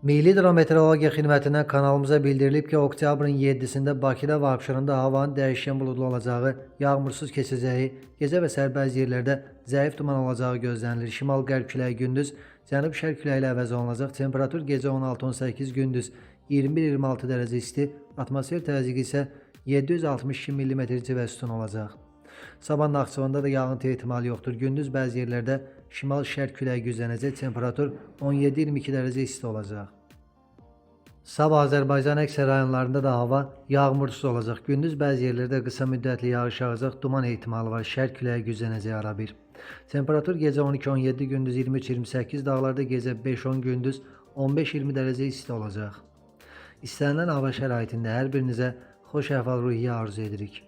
Milli Hidrometeorologiya Xidmətindən kanalımıza bildirilib ki, oktyabrın 7-sində Bakıda və Abşeronda havanın dəyişkən buludlu olacağı, yağmursuz keçəcəyi, gecə və səhər bəzi yerlərdə zəif duman olacağı gözlənilir. Şimal-qərb küləyi gündüz, cənub-şərq küləyi ilə əvəz olunacaq. Temperatur gecə 16-18, gündüz 21-26 dərəcə isti, atmosfer təzyiqi isə 762 mm civə sütun olacaq. Sabah Naxçıvanda da yağıntı ehtimalı yoxdur. Gündüz bəzi yerlərdə şimal-şərq küləyi güclənəcək. Temperatur 17-22 dərəcə isti olacaq. Sabah Azərbaycan əksər rayonlarında da hava yağmursuz olacaq. Gündüz bəzi yerlərdə qısa müddətli yağış yağacaq, duman ehtimalı var. Şərq küləyi güclənəcək arabir. Temperatur gecə 12-17, gündüz 23-28, dağlarda gecə 5-10, gündüz 15-20 dərəcə isti olacaq. İstənilən hava şəraitində hər birinizə xoş əhval-ruhiyyə arzu edirik.